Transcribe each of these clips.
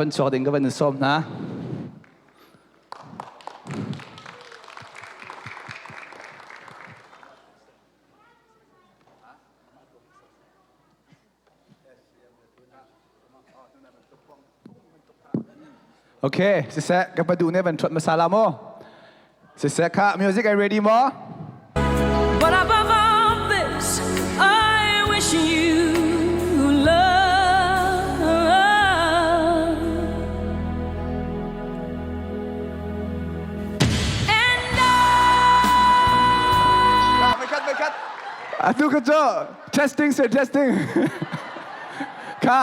Van chuak ding ka van in sawm hna. Okay, siseh ka padu ne van thuat masala mo. Siseh kha music I ready mo? But above all this, I wish you love. And I. Vai khat, vai khat. Atu ka cu testing sir testing. Kha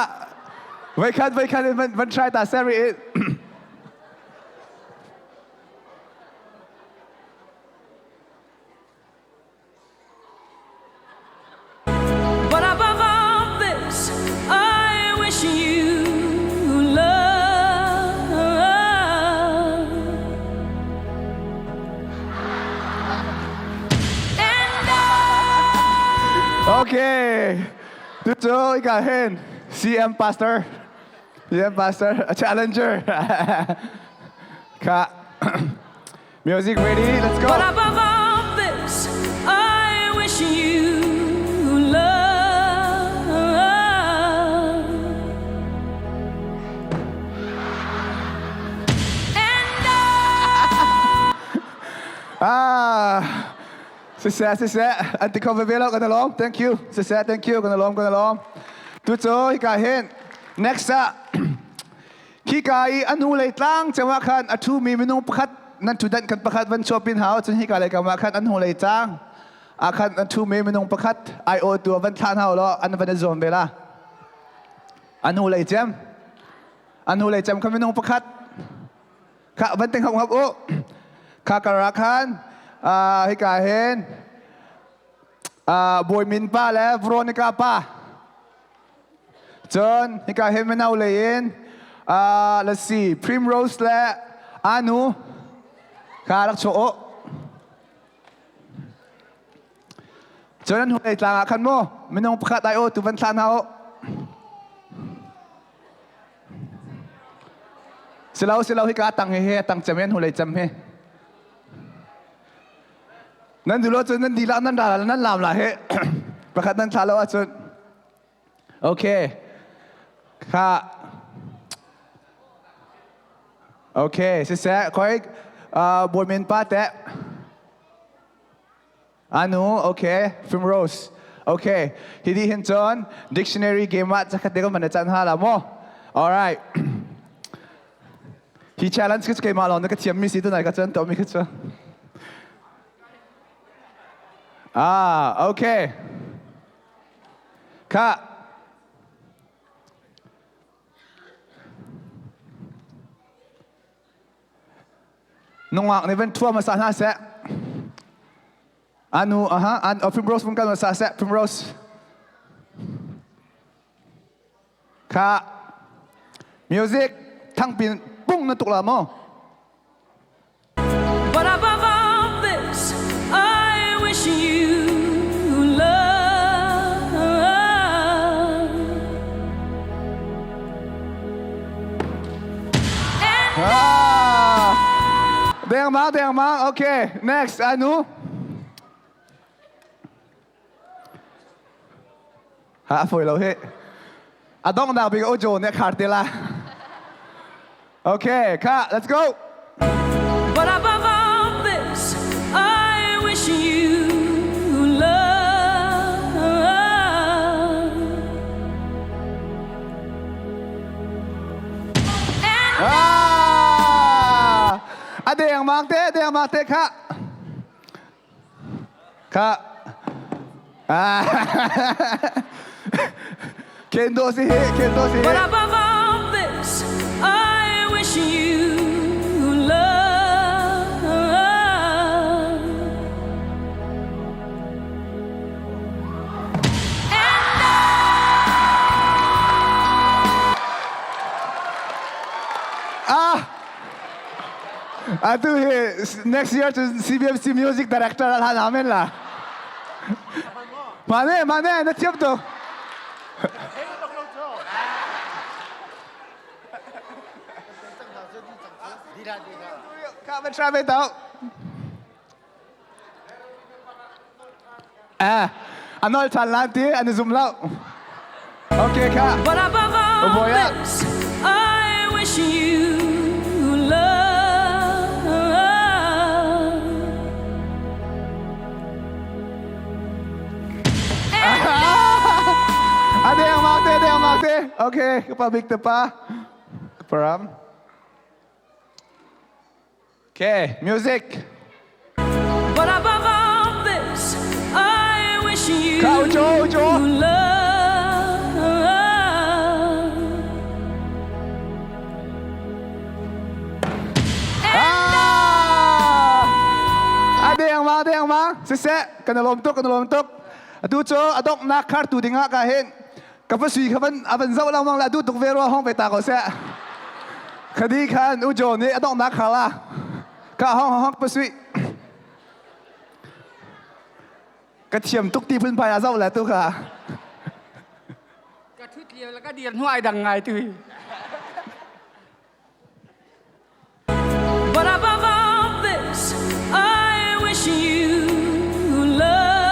vai khat vai khat in van try ta seri it. But above all this, I wish you love. And I Okay. Tucu ika hin CM Pastor. CM Pastor, a challenger. Ka Music ready, let's go. But above all this, I wish you love. And I Ah, siseh, siseh, an ti kho veve lo kan alawm. Thank you. Siseh, thank you. Kan alawm, kan alawm. Tucu hika hin next ah Khika i a hnulei tlang ceu ah khan a ṭhumi minung pakhat nan ṭhutdan khan pakhat van chuahpin hau cun hika lei kam ah khan an hnulei tlang ah khan a ṭhumi minung pakhat aiawhtu ah van thlah hna u law an van i zuam ve la. A hnulei cem a hnulei cem kha minung pakhat kha van ting hap hap u. Kha kar ah khan hika hin Bawi Min pa le Veronica pa Cun hika hin mino lei in let's see Primrose le Anu kha rak chuah u. Cun an hnulei tlang ah khan mu minung pakhat ai aw tu van thlah hna u. Silo silo hika tang hi hi tang cem hi an hnulei cem hi. Nan duh lo cun nan dihlak nan ral nan lam la hi. Pakhat nan thlah lo ahcun Okay. Kha. Okay, siseh, khoi Bawimin pa teh. Anu, okay, Primrose. Okay, hidi hin cun dictionary game ah zakhat te kan van chan ha la mo. All right. Hi challenge ka keimah lawng na ka thiam mi si tunai ka cun to mi ka cu. Ah, okay. Kha nungak nih van ṭhua hmasa hna seh. Anu aha an oh, Primrose vun kal hmasa seh Primrose. Kha music thangpin pung na tuk la maw? But above all this, I wish you love. And Ah! Dengmang, dengmang. Okay, next, Anu. Ha, a fawi lo hi. A donghnak bik Ojo nih a khar te la. Okay, kha, let's go. But above all this, I wish you love. And Ah! A dengmang te, dengmang te kha. Kha ah Kendo si he, kendo si But he. above all this, I wish you love. And Ah! Atu hi next year cu CBMC music director al han amen la. Mane mane na thiam tuk. Kha van try ve tau. Eh, a nol than lan ti an i zum lo. Okay kha. But above all boy, yeah. this, I wish you love. A deng mak te, deng mak te. Okay, ka pa big te pa. Param. Okay, music. But above all this, I wish you Kau Jo, Jo. love. Ah! A deng ma, deng ma. Siseh, kan lawm tuk, kan lawm tuk. Atu cu a donghnak khar tu dingah ka hin ka va sui kha van a van zoh lengmang le a duh tuk ve rua hong ve ta ko seh. Khadi khan u Jo nih a donghnak khar la. Ka hong hong pa sui. Ka thiam tuk ti phunphai a zoh le tu kha. Ka thut lio le ka dir hnu ai dang ngai tu hi. But above all this, I wish you love.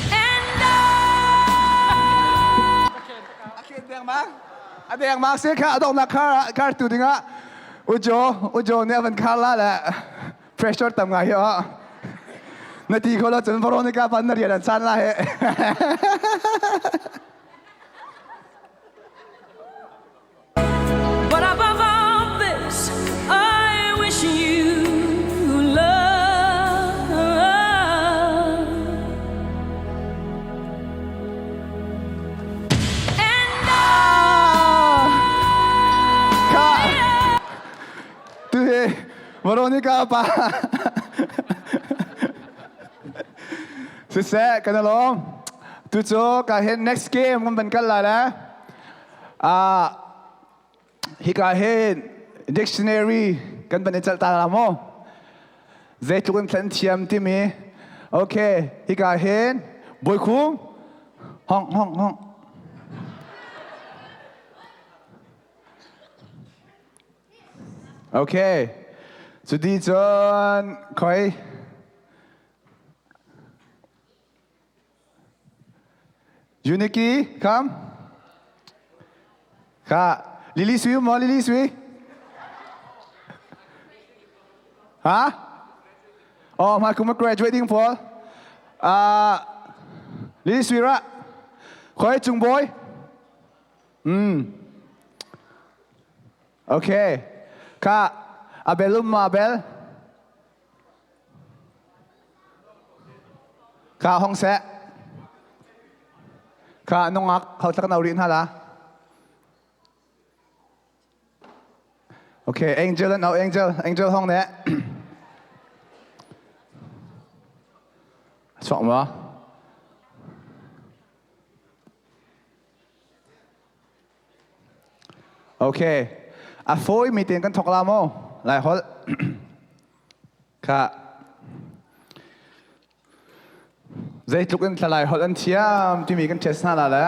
And A deng mak se kha a donghnak khar khar tu dingah ujo ujo nih a van khar la le pressure tam ngai hi a na ti kho lo cun Veronica pan na rian an chan la he. But above all this, I wish you love. And Kha tu hi Veronica pa Siseh kan alawm tu cu ka hin next game kan van kal lai le ah hika hin dictionary kan van i calh ta la maw zeitluk in thlen thiam timi okay hika hin Bawikhung hong hong hong Okay. Cuti cun khoi Uniki come. Kha Lily Sui maw Lily Sui? Ha? Oh, my kum graduating fall. Lily Sui ra. Khoi Chung Boy. Okay. Kha Abel um ma Abel? Kha hong seh. Kha nungak hau tak nau rin hala. Okay, Angel and Angel, Angel hong ne. Chuak ma. Okay. A fawi mi tein kan thawk la maw? Lai holh. Kha. Zeitluk in thlalai holh an thiam timi kan test hna la le.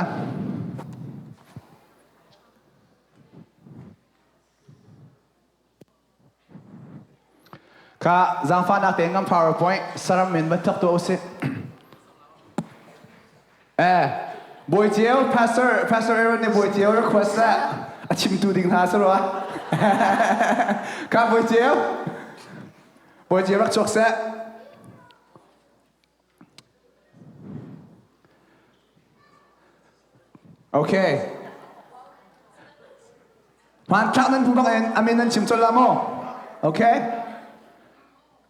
Kha zaangfahnak tein kan PowerPoint saram in van thawk tuah usih. Eh, Bawi Ceu, Pastor, Pastor Aaron nih Bawi Ceu request le a chimtu ding hna si rua. Kha Bawi Ceu, Bawi Ceu rak chuak seh. Okay. Hmanthlak nan hmu bak in amin nan chim colh la maw? Okay?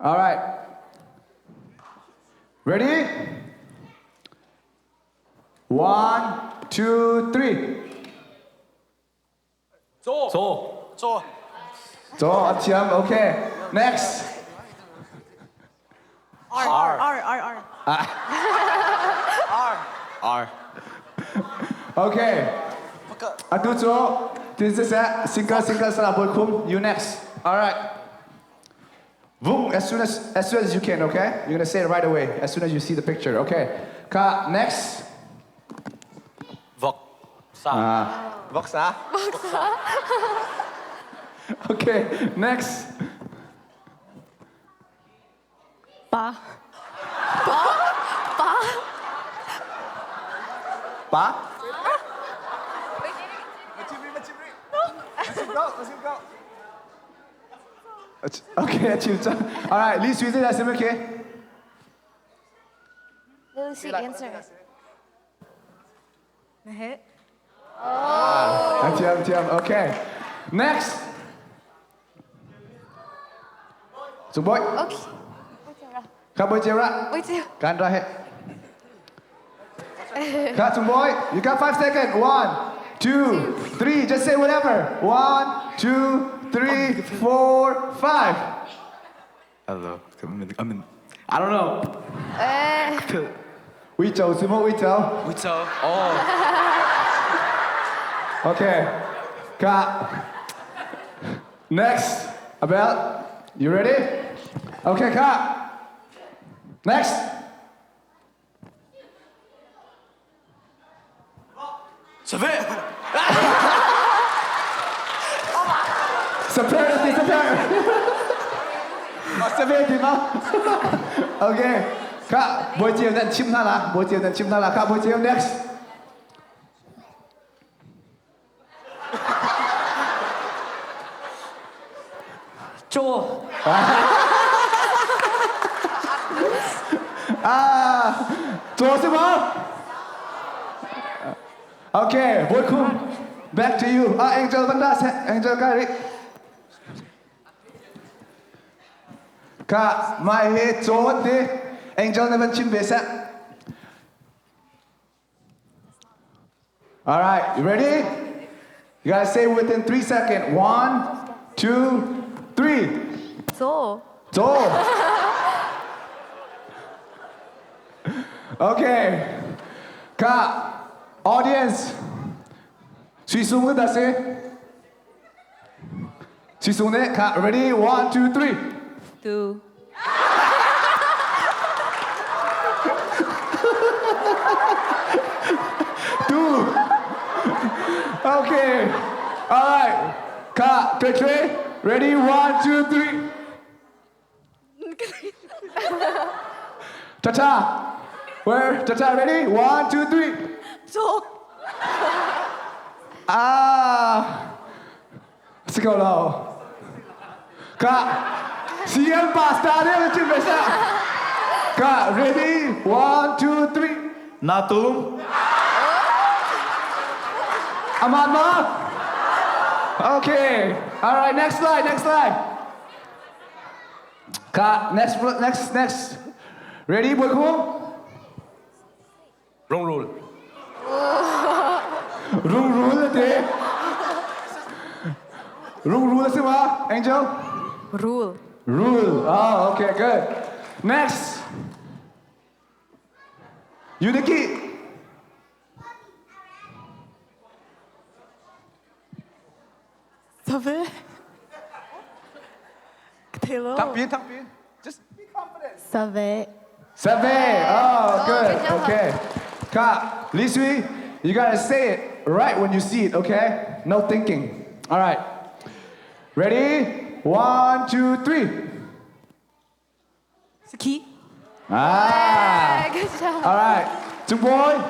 All right. Ready? One, two, three. Caw. Caw. Caw a thiam. Okay. Next. R. R. R. R. R. R. R. Okay. Atu cu tin siseh single single sala bawi khum you next. All right. Vung as soon as you can, okay? You're gonna say it right away as soon as you see the picture. Okay. Ka next. Vok. Sa. Voksa. Voksa. Okay, next. Pa. Pa. Pa. Pa? Okay, chim cang. All right, Lee Sui zei dah sim okay? Lucy, answer. Meheh. Oh. Thiam, thiam. Okay. Next. Sung Boy. Okay. Kha Boy Chiu ra. Boy Chiu. Kan ra he. Kha Sung Boy, you got 5 seconds. 1, 2, 3. Just say whatever. 1, 2, 3, 4, 5. I don't know. I don't know. Uico si maw uico? Uico. Oh. Okay. Ka. Next. Abel, you ready? Okay, Ka. Next. Saveh. Saveh ti saveh. Saveh ti ma. Okay. Kha Bawi Ceu nan chim hna la. Bawi Ceu nan chim hna la. Kha Bawi Ceu next. Caw. Ah, caw si ma? Okay, Bawi Khum, back to you. Ah, Angel van da seh, Angel kai ri. Ka mai he caw ti Angel na van chim ve seh. All right, you ready? You gotta say within 3 seconds. 1, 2, 3. Caw. Caw. Okay. Ka audience. Sui sung dah si. Sui sung ne ka ready? 1, 2, 3. 2. 2. Okay. All right. Ka 3, 3. Ready? 1, 2, 3. Ta-ta. Where? Ta-ta, ready? 1, 2, 3. Caw. Ah. Si ko lo. Ka. CM pasta ne na chim ve sa. Ka, ready? 1, 2, 3. Natum. Aman ma? Okay. All right, next slide, next slide. Ka, next, next, next. Ready, Boy Khum? Rungrul. Rungrul te. Rungrul si ma, Angel? Rule. Rule. Oh, okay, good. Next. Yuniki. Saveh. Taylor. Thangpin, thangpin. Just be confident. Saveh. Saveh. Oh, good. good job. Okay. Ka, Li Sui, you gotta say it right when you see it, okay? No thinking. All right. Ready? 1, 2, 3. Ski. Ah. Good job. All right. Two boy.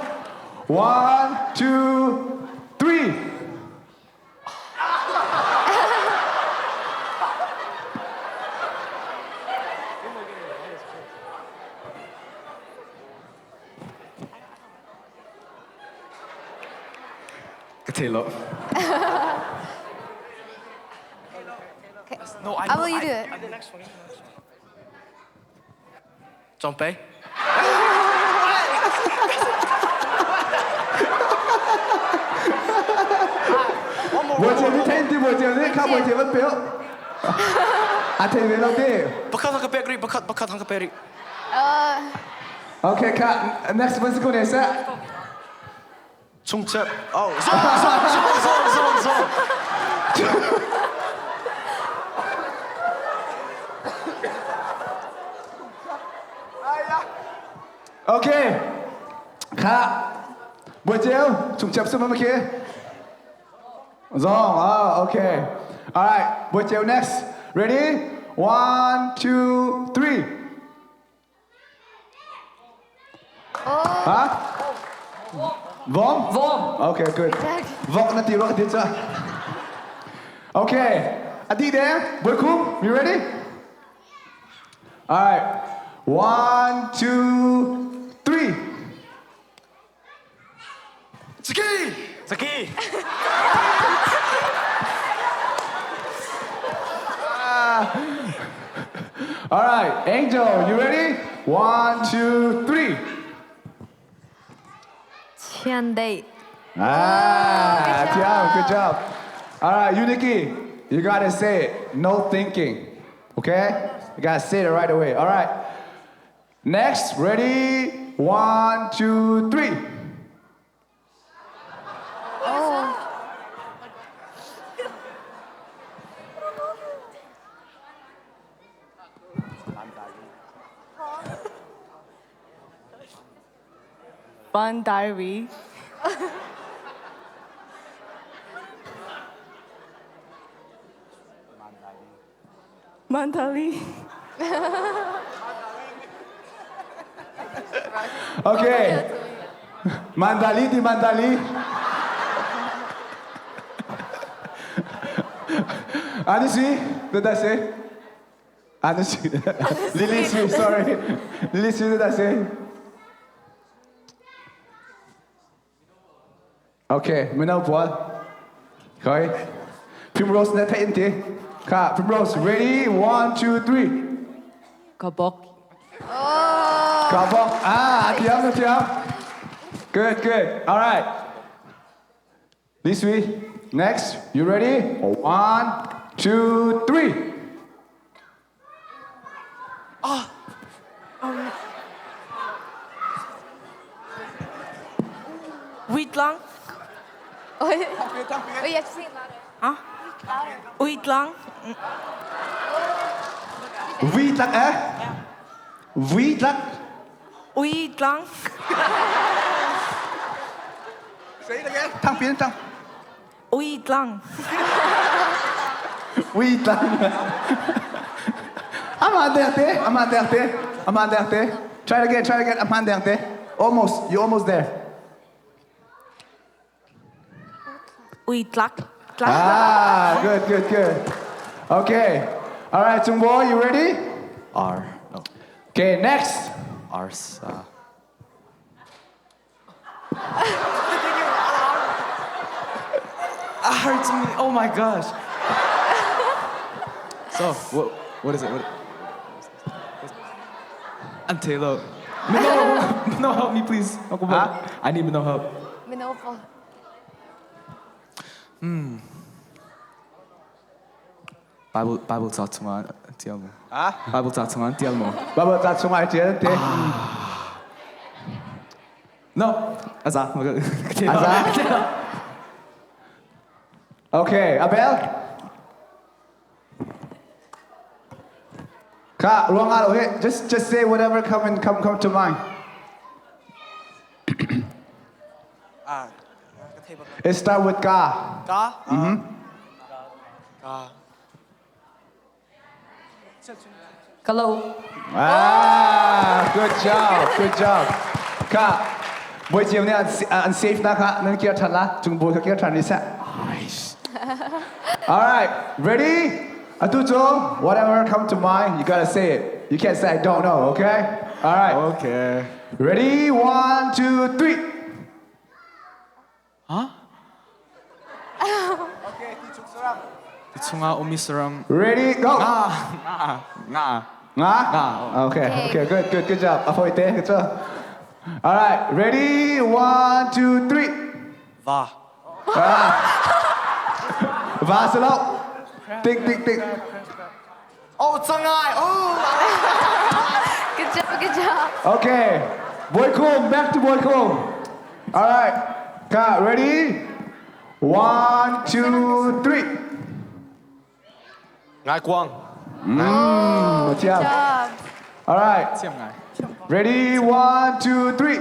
1, 2, 3. Ka thei lo. Okay. No, I How will you do it? Cawngpei. Bawi Ceu nih thein ti Bawi Ceu nih kha Bawi Ceu van peo. A thei ve lo ti. Pakhat hang ka pek rih, pakhat pakhat hang ka pek rih. Okay, kha next one si ko ne seh. Chungchep. Oh, zong, zong, zong, zong, zong, zong. Okay. Kha. Bawi Ceu, chung chiap sum khi. Zong, oh, okay. All right, Bawi Ceu next. Ready? One, two, three. Oh. Huh? Vom? Vom. Okay, good. Vok na ti ro ti cha. Okay. Adi there. Boy Kum, you ready? All right. One, two, three. Saki! Saki! All right, Angel, you ready? One, two, three. Chiandeih. Ah, good good job, job. good job. All right, Uniki, you gotta say it. No thinking, okay? You gotta say it right away. All right. Next, ready? One, two, three. Oh. Fun diary. Mandali. Okay. Mandali di Mandali. Anisi, did I say? Anisi. Lily Sui, sorry. Lily Sui, did I say? Okay, mino pawl. Khoi. Primrose na thein ti. Kha, Primrose, ready? One, two, three. Ka bok. Ka bok. Ah, thiam, thiam. Good, good. All right. This week. Next, you ready? One, two, three. Uitlang. Oh, you have to say it louder. Huh? Uitlang. Vi tlak eh? Vi tlak. Uitlang. Say it again. Thang pin thang. Uitlang. Vi tlak. Aman deng te. Aman deng te. Aman deng te. Try it again. Try it again. Aman deng te. Almost. You're almost there. Uitlak. Tlak. Ah, good, good, good. Okay. All right, Chungbo, you ready? R. No. Okay, next. Arsa. It hurts me. Oh my gosh. So, what, what is it? What, I'm Taylor. No, no, help me, please. Uncle Bo. Huh? I need no help. Mino pawl. Bible, Bible ca chungah tial mo. Ah? Bible ca chungah tial mo. Bible ca chungah tial te. No. Aza. Aza. Okay, Abel. Ka ruang alo he. Just say whatever come and come come to mind. It start with ka. Ka? Mm-hmm. Ka. Kalau. Ah, good job, good job. Ka, boi chiam nih an safe na ka nan kir than la, chung boi ka kir than ni sa. All right, ready? Atu cu, whatever come to mind, you gotta say it. You can't say I don't know, okay? All right. Okay. Ready? One, two, three. Huh? Okay, ti chung saram. Chungah umi saram. Ready, go. Nga. Nga. Nga? Nga. Okay, Okay. okay, good, good, good job. Afoy te, good job. All right, ready? One, two, three. Va. Va salo. Think, think, think. Oh, cangai. Oh. Good job, good job. Okay. Boy Kum, back to Boy Kum. All right. Ka, ready? One, two, three. Ngaikuang. Good job. Job. All right. Thiam ngai. Ready? One, two, three.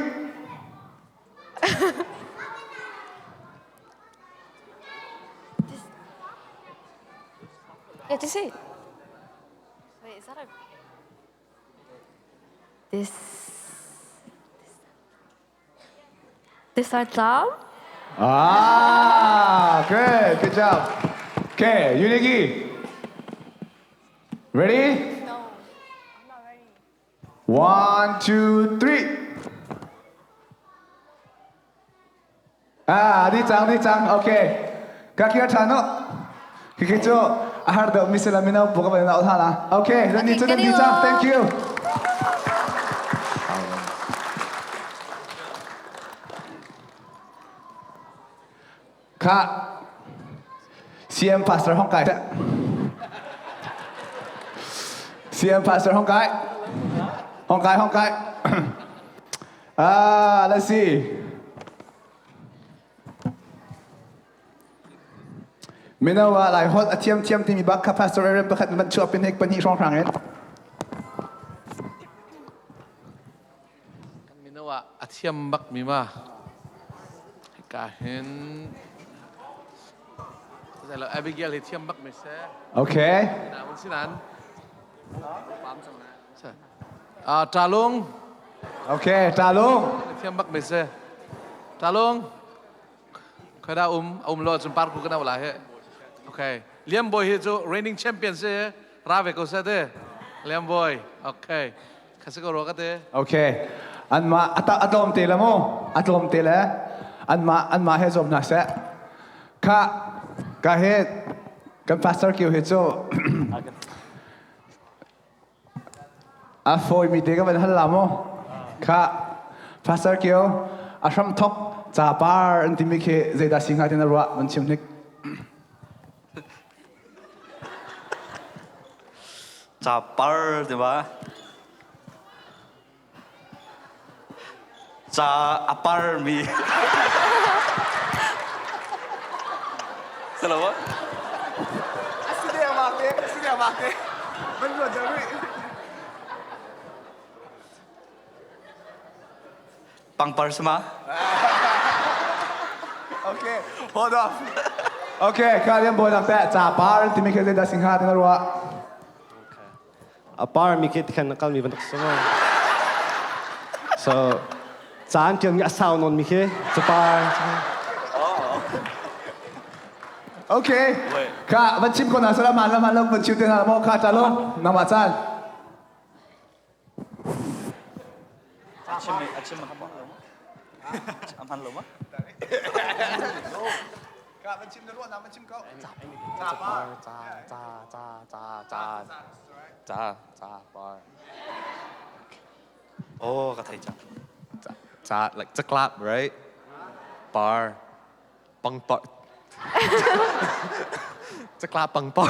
Yeah, just say it. Wait, is that a this this our job? Ah, good. Good job. Okay, Uniki. Ready? No, I'm not ready. 1, 2, 3. Ah, di cang, di cang. Okay. Ka kira ṭhan u. Khikhi cu a har deuh mi sila mino bu ka van in hna. Okay, nan ni cu nan di cang. Thank you. Kha CM Pastor Hong Kai. CM Pastor Hong Kai. Hong Kai, Hong Kai. Ah, let's see. Mino ah lai holh a thiam thiam timi bak kha Pastor Aaron pakhat man chuah pin hek pahnih hrawng hrang in. Kan mino ah a thiam bak mi ma. Hika hin Abigail hi thiam bak mi se. Okay. Na un sinan. Ṭalung. Okay, ṭalung. Thiam bak me se. Ṭalung. Khoi dah um um lo cun parku kan la he. Okay. Liam Boy hi cu reigning champion si ra ve ko se te. Liam Boy. Okay. Khasi ko ro ka te. Okay. An ma ata atlom te la mu. Atlom te le. An ma an ma he zom na se. Kha ka he kan pastor kiu he cu A fawimi te ka van hal la mu. Kha Pastor Kio a hram thok capar an timi khi zeidah si hnga ti na ruah van chim hnik. Capar ti ba? Ca a parmi. Salawa? Aside amake, aside amake. Ban ruat jari. Pangpar sama? Okay, hold on. Okay, kalian boleh nak ca par timi ke zeidah singha ti na ruah. A parmi khi tikhan a kalmi bantuk si maw? So caan ṭialmi a sau nawnmi khi capar. Okay. Kha van chim ko na sala man la man lo van chim te na mo kha ta lo nama caan. Achim achim amhan lo ma? Ka van chim na ruah na van chim ko. Ca ca ca ca ca ca ca ca par. Oh, ka thei cang. Ca ca like caklap, right? Par. Pangpar. Caklap pangpar.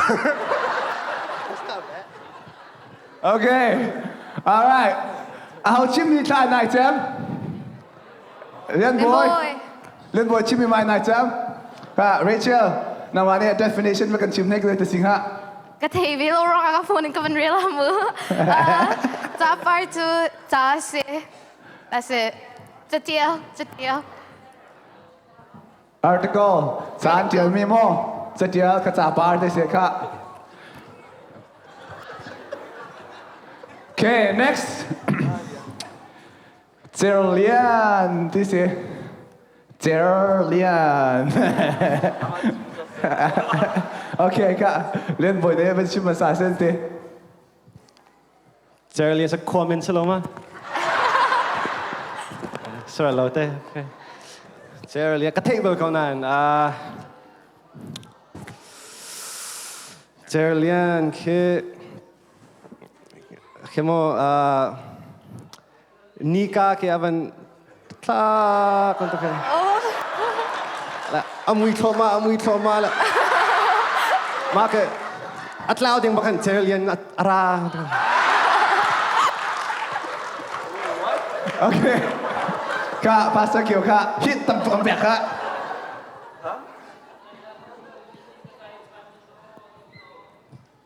Okay. All right. Aho chim ni thla nai cem? Lian Boy. Lian Boy chim mi mai nai cem? Ha, Rachel, na wa nih definition ma kan chim hnek le te sing ha. Ka thei ve lo rong ka phone in ka van rel mu. Capar cu ca si. That's it. Catial, catial. Article caan tialmi maw catial ka capar te se kha. Okay, next. Cerlian ti si. Cerlian. Okay, ka Lian Boy ne van chim hmasa sen te. Cerlian sa khuamin si lo ma? Sure lo te. Okay. Cerlian ka theih bal ko nain. Uh, Cerlian khi khi mo uh, nika ke avan thla kon to khe la amui thloma amui thloma la ma ke atlau ding bakhan Cerlian ara Okay. Ka Pastor Kio ka hit tam tuk am pek ka.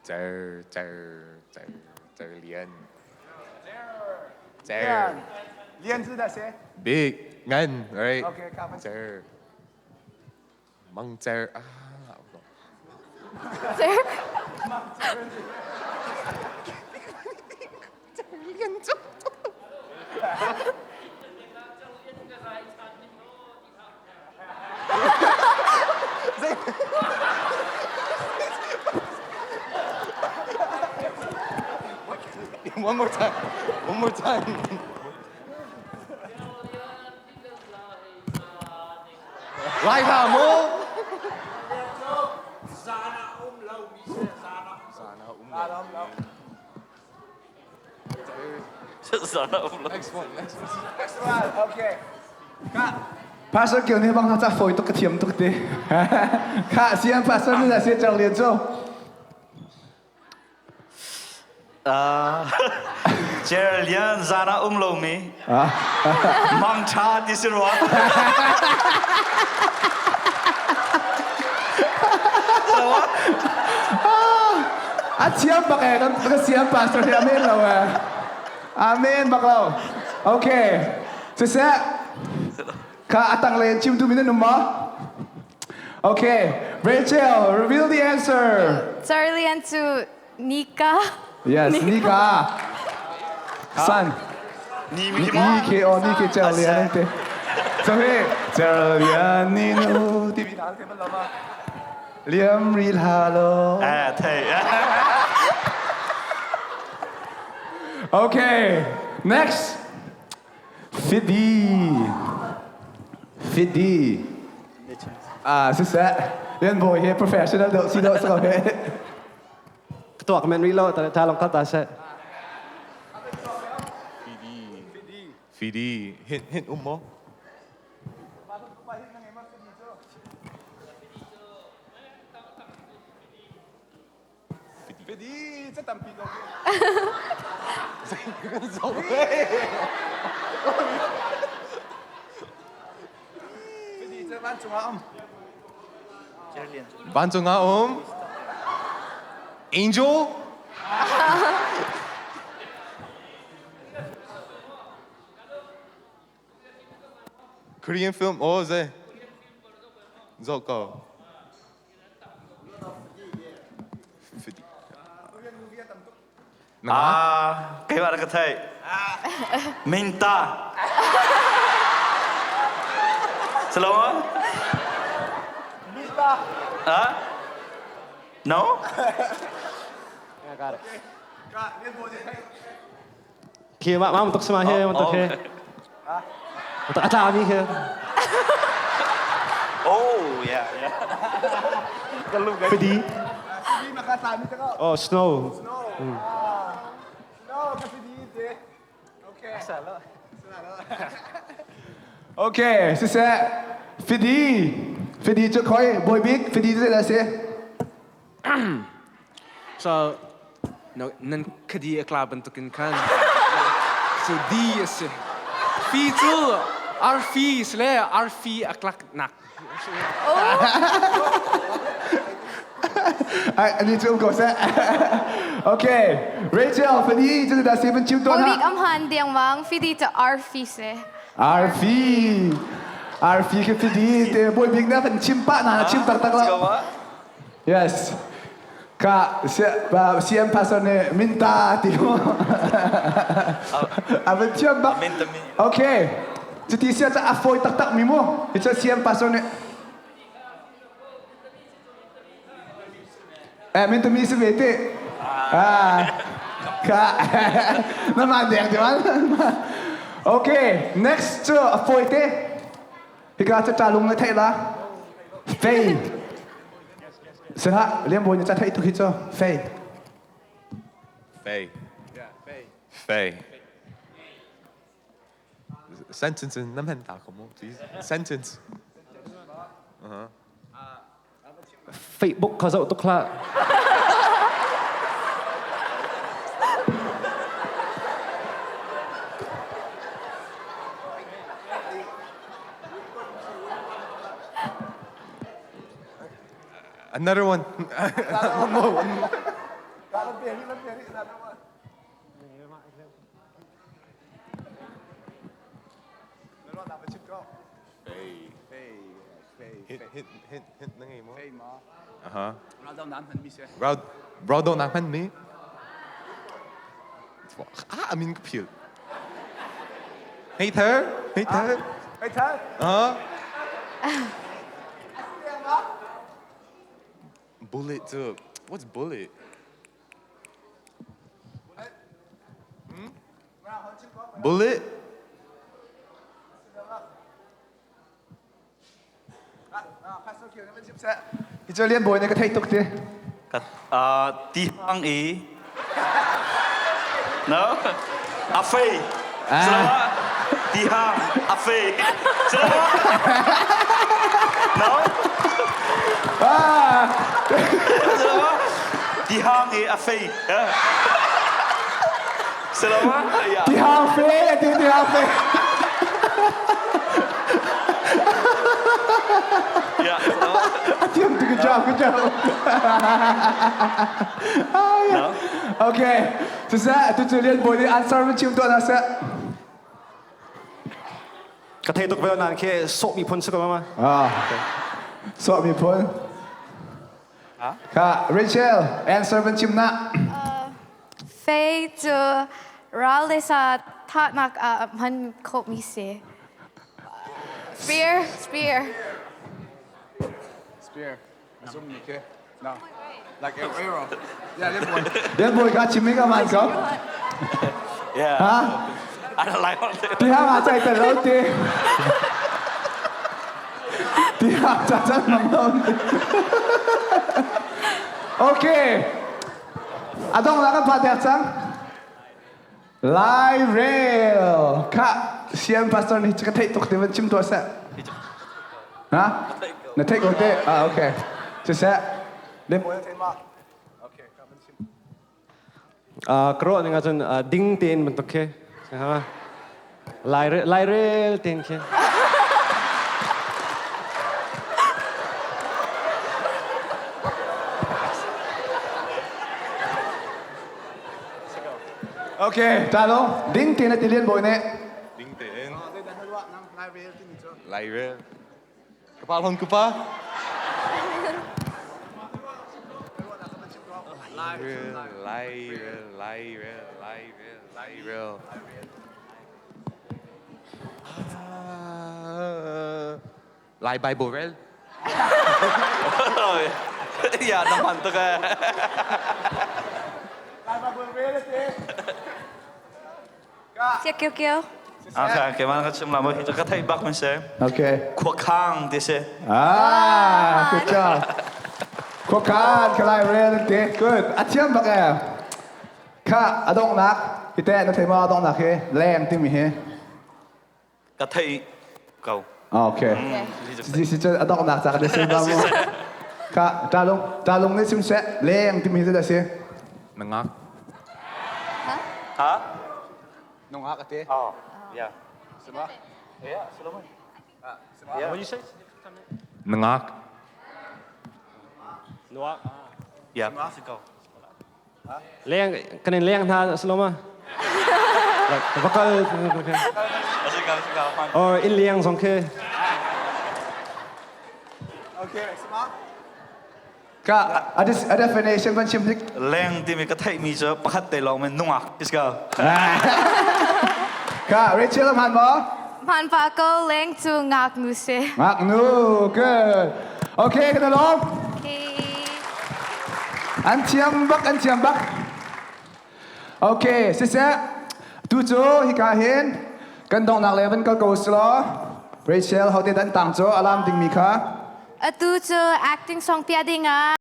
Cer cer cer cer lian. Cer. Lian cu dah si? Big ngan, right? Okay, ka van. Cer. Mang cer. Ah. Cer. One more time. One more time. Lai hla mu. Next one, next one. Next one, okay. Pastor Kill nih bang ca fawi tuk ka thiam tuk ti. Kha sian pastor ni si Chang Lian cu. Cher Lian zana um lo mi. Mang tha ti si rua. A thiam bak eh kan ka siam pastor hi amen lo eh. Amen bak lo. Okay. Siseh ka atang le chim tu min um ma? Okay. Rachel, reveal the answer. Charlie and to Nika. Yes, Nika. San. Ni Ni ke o ni ke Charlie an te. So he Charlie an ni nu ti mi na te bal ma. Liam ri la lo. Eh, thei. Okay, next. Fidi. Fidi. Ah, siseh. Lian Bawi hi professional deuh si deuh si ko he. Tuak men rih lo ta long ta seh. Fidi. Fidi. Hint hint um mo. Fidi, ca tampi ko. Kan zoh. Fidi ca vancung ah um. Vancung ah um. Angel. Korean film oh ze. Zoh ko. Ah, keimah ka theih. Minta. Selamat. Minta. Ah? No? I got it. Khi ma ma tuk sama he tuk he. Tuk atla mi he. Oh, yeah, yeah. Fidi. Oh, snow. Snow. Snow ka fidi te. Okay. Okay, siseh fidi. Fidi cu khoi bawi bik fidi cu zeidah si? So no, nan khadi a kla bantukin khan so di a si. Fi cu arfi si le arfi a klak nak. Ai, ani cu um ko seh. Okay, Rachel, fidi cu zeidah si van chim tuan Bawibik ha? am han dengmang fidi cu arfi si. Arfi. Arfi ke fidi te bawi bik na van chim pah na chim taktak lo. Yes. Ka CM pastor nih minta ti mu. A van thiam bak. Okay. Cuti sia ca a fawi taktak mi mu. Hi ca CM pastor nih Eh min tami si ve te. Ah. Ka na ma dek di man. Okay, next cu a fawi te. Hika ca lung na theih la. Fei. Sihlah, Lian Bawi nih ca theih tuk hi cu. Fei. Fei. Fei. Sentence in nam hen ta ko mu, please. Sentence. Uh-huh. Facebook kha zoh tuk hlah. Another one. one more. One more. Hint, hint, hint, hint na ngei mo. Aha. Ral do nan hman mi si. Ral. Bro do nak hman mi. Ah, amin ka phil. Hei thar, hei thar. Hei thar. Ah. Bullet cu what's bullet? Hmm? Bullet? Hi cu Lian Bawi nih ka theih tuk ti. Ti hang i No? A fei. Ah. Ti hang a fei. No? Ah. Ti hang i a fei. Ti hang fe, ti ti hang fe. Thiam good job, good job. No? Okay. Siseh, tu cu Lian Bawi nih answer min chim tuah na seh. Ka thei tuk ve nan khi sawh mi phun si ko ma. Ah. Sawh mi phun. Ka Rachel, answer van chim na. Fei cu ral le sa thahnak ah hman khawhmi si. Spear, spear. Spear. Asum ni ke. No. Like arrow. Yeah, Lian Bawi. Lian Bawi ka chim ka man ko. Yeah. Ha? I don't like Ti hang ah chai tel lo ti. Ti hang cha chan mang lo. Okay. Adong la kan pha tek cang. Lai rel. Kha sian pastor nih ka theih tuk ti van chim tuah seh. Ha? Na theih ko te? Ah okay. Siseh. Lem oil theih ma? Okay, ka van chim. Ka ruah ning ahcun ding tein bantuk khi lairel tein khi. Okay, talo. Ding tein a ti Lian Bawi nih. Ding tein. Lairel. Kapa hon kupa. Lairel, lairel, lairel, lairel, lairel. Lai Bible rel. Ya, na hman tuk eh. Lai Bible rel ate. Sia kio kio. Okay, keimah ka chim la mo hi ka theih bak mi si. Okay. Khuakhang ti si. Ah, good job. Khuakhan kalai rel te. Good. A thiam bak eh. Kha adongnak hi te na thei ma adongnak hi leng timi hi. Ka thei ko. Okay. Si si cun adongnak ca ka sim ba mu. Kha talung talung nih sim seh leng timi hi da si. Nangak. Ha? Nungak ate. Oh, yeah. Sima? Yeah, sila mo. Yeah. What you say? Nangak. Nuak. Yeah. Sikaw. Leng kan in leng hna saloma. Like vakal Sikaw, sikaw. or in leng zong khi. Okay, sima? Ka a definition van chim hnik. Leng timi ka theih mi cu pakhat te lawng men nungak. Sikaw. Ka Rachel am han maw? Hman pa ko leng cu ngaknu si. Ngaknu, good. Okay, kan along. Okay. An thiam bak, an thiam bak. Okay, siseh, tu cu hika hin kan donghnak le van kal ko selaw Rachel hote dan tang cu alam dingmi kha Atu cu acting song pia ding ah.